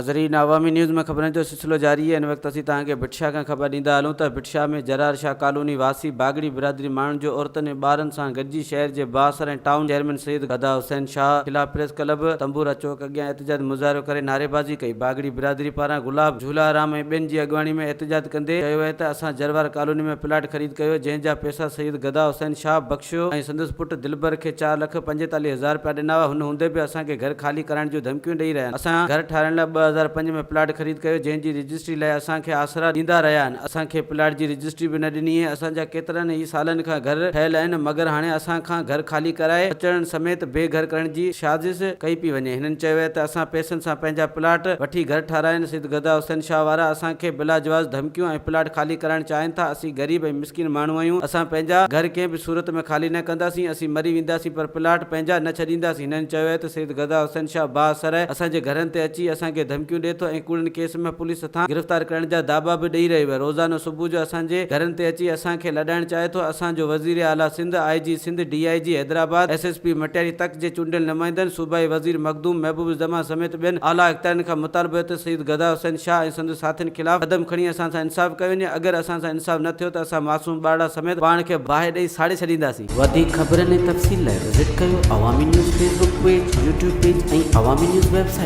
ناظرين عوامي نيوز ۾ خبرن جو سلسلو جاري آهي هن وقت اسين توهان کي ڀٽ شاهه کان خبر ڏيندا هلون ته ڀٽ شاهه ۾ جرار شاهه ڪالوني واسي باگڙي برادري ماڻهن جو عورتن ۽ ٻارن سان گڏجي شهر جي بااثر ۽ ٽائون چيئرمين سيد غدا حسين شاهه خلاف پريس ڪلب تنبورا چوڪ اڳيان احتجاج مظاهرو ڪري نعريبازي ڪئي باگڙي برادري پاران گلاب جهولا رام ۽ ٻين جي اڳواڻي ۾ احتجاج ڪندي چيو ويو ته اسان جروار ڪالوني ۾ پلاٽ خريد ڪيو جنهن جا پئسا سيد غدا حسين شاهه بخشيو ۽ سندس پٽ دلبر کي 4,45,000 رپيا ڏنا هئا، هن هوندي به اسان کي گهر خالي ڪرائڻ جون ڌمڪيون ڏئي رهيا آهن، اسان گهر ٺاهرائڻ لاء 2005 ۾ پلاٽ خريد ڪيو، جنهن جي رجسٽري لاء اسان کي آسرا ڏيندا رهيا آهن، اسان کي پلاٽ جي رجسٽري به نه ڏني آهي، اسان جا ڪيترن ئي سالن کان گهر ٺهيل آهن، مگر هاڻي اسان کان گهر خالي ڪرائي ٻچڙن سميت بي گهر ڪرڻ جي سازش ڪئي پئي وڃي، هنن چيو ته اسان پئسن سان پنهنجا پلاٽ وٺي گهر ٺاهرايا آهن، سيد غدا حسين شاهه وارا اسان کي بلاجواز ڌمڪيون ۽ پلاٽ خالي ڪرائڻ چاهين ٿا، اسين غريب ۽ مسڪين ماڻهو آهيون، اسان پنهنجا گهر ڪنهن به صورت ۾ خالي نه ڪنداسين، اسين مري وينداسين پر پلاٽ پنهنجا نه ڇڏينداسين، هنن چيو آهي ته سيد غدا حسين شاهه بااثر آهي، اسان جي گهرن تي اچي اسان کي ڌمڪيون ڏئي ٿو ۽ ڪوڙن ڪيس ۾ پوليس هٿان گرفتار ڪرڻ جا داٻا به ڏئي رهيو آهي، روزانو صبح جو اسان جي گهرن تي اچي اسان کي لڏائڻ چاهي ٿو، اسان جو وزير اعليٰ سنڌ، آء جي سنڌ، ڊي I جي Hyderabad, S S P Matiari تڪ جي چونڊيل نمائندن، صوبائي وزير مخدوم محبوب الزمان سميت ٻين اعليٰ اختيارين کان مطالبو آهي ته سيد غدا حسين شاهه ۽ سندس ساٿين خلاف قدم کڻي اسان سان انصاف ڪيو وڃي، اگر اسان سان انصاف نه ٿيو ته اسان معصوم ٻارڙا سميت پاڻ کي باهه ڏئي ساڙي ڇڏينداسين. وڌيڪ خبرن ۽ تفصيل لاء وزٽ ڪيو Awami news Facebook page, YouTube page ۽ Awami news website.